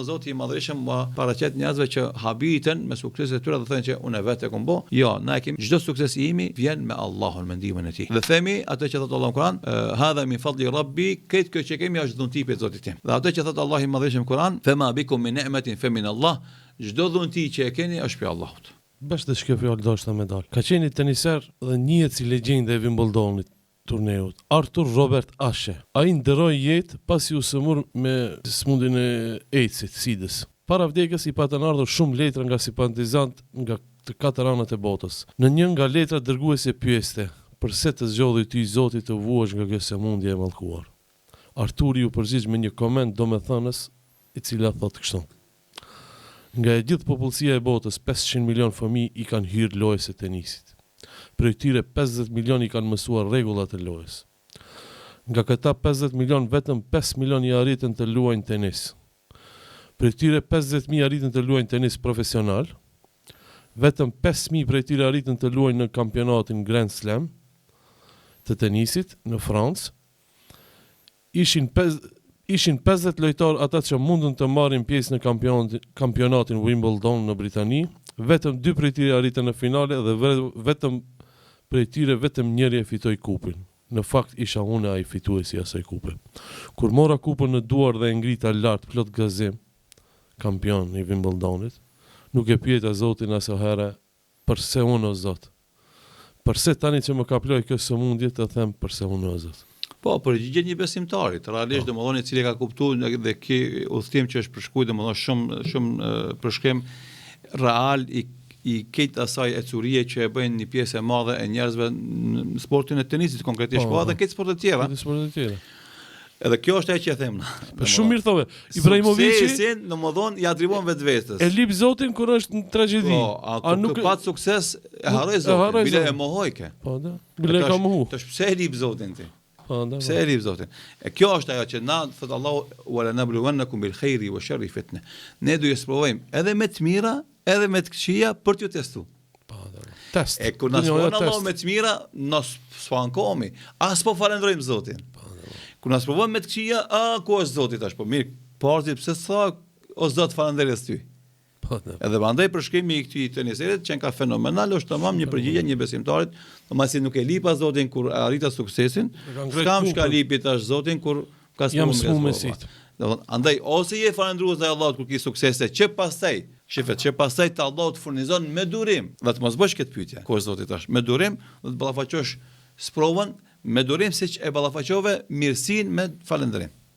Zoti i Madhërishëm ua paraqet njerëzve që habiten me sukseset e tyre dhe thonë që unë vetë e kom bo. Jo, na e kemi çdo sukses i imi vjen me Allahun, me ndihmën e Tij. Dhe themi atë që thotë Allahu në Kur'an, Hadha min fadli Rabbi, krejt kjo që kemi është dhunti prej Zotit tim. Dhe atë që thotë Allahu i Madhërishëm në Kur'an, Fema bikum min ni'metin fe min Allah, çdo dhunti që e keni është prej Allahut. Bash te kjo fjalë dashta me dal. Ka qenë një teniser dhe njihet si legjendë e Wimbledonit, turneut, Arthur Robert Ashe. Ai ndërroi jetë pasi u sëmur me sëmundjen e AIDS-it, SIDës. Para vdekjes i patën ardhur shumë letra nga simpatizantë nga të katër anët e botës. Në një nga letrat dërguesi e pyeste, Përse të zgjodhi ty Zoti të vuash nga kjo sëmundje e mallkuar? Arturi iu përgjigj me një koment domethënës i cila thotë kështu, Nga e gjithë popullsia e botës, 500 milionë fëmijë i kanë hyrë lojës së tenisit. Prej tyre 50 milionë i kanë mësuar rregullat e lojës. Nga këta 50 milionë vetëm 5 milionë ia arritën të luajnë tenis. Prej tyre 50 mijë arritën të luajnë tenis profesional, vetëm 5 mijë prej tyre arritën të luajnë në kampionatin Grand Slam të tenisit në Francë. Ishin ishin 50 lojtarë ata që mundën të marrin pjesë në kampionatin Wimbledon në Britani, vetëm dy prej tyre arritën në finale dhe vetëm prej tyre vetëm njëri e fitoi kupin. Në fakt isha unë ai fituesi i asaj kupe. Kur mora kupën në duar dhe e ngrita lart plot gëzim, kampion i Wimbledonit, nuk e pyeta Zotin asnjëherë Përse unë o Zot? Përse tani që më kaploi kjo sëmundje të them përse unë o Zot? Po, përgjigjet një besimtarit, realisht po. domethënë i cili ka kuptuar dhe ky udhëtim që është përshkruar domethënë shumë shumë përshkrim real i i krejt asaj ecurie që e bëjnë një pjesë e madhe e njerëzve në sportin e tenisit konkretisht, po, po edhe krejt sportet e tjera. Edhe sportet e tjera. Edhe kjo është ajo që e them. Po shumë mirë thove. Ibrahimovici suksesin, domethënë, ia atribuon vetvetes. E lip Zotin kur është në tragjedi. Po, a, a nuk pat sukses, e harroi Zotin, bile e mohojke. Po, da. Bile e ka mohu. Tash pse e lip Zotin ti? Po, da. Pse e lip Zotin? E kjo është ajo që na thot Allahu wa la nabluwannakum bil khairi wa sharri fitna. Ne do ju sprovojmë edhe me të mira, edhe me të këqija për t'ju testu. Po, da. Test. E kur na sprovon Allahu me të mira, na s'po ankohemi, as po falendrojmë Zotin. Po, da. Kur na sprovon me të këqija, a ku është Zoti tash? Po mirë, po arzi pse s'tha o Zot faleminderit ty. Po, da. Edhe prandaj përshkrimi i këtij teniserit qenka fenomenal, është tamam një përgjigje një besimtarit, domethënë si nuk e lipa Zotin kur arrita suksesin, s'kam çka lipi tash Zotin kur Ka Jam smu me sit. Domethënë, andaj ose je falënderues ndaj Allahut kur ki suksese, që pastaj, shife, që pastaj të Allahu të furnizon me durim, dhe të mos bësh këtë pyetje. Ku është Zoti tash? Me durim dhe të ballafaqosh sprovën me durim siç e ballafaqove mirësinë me falënderim.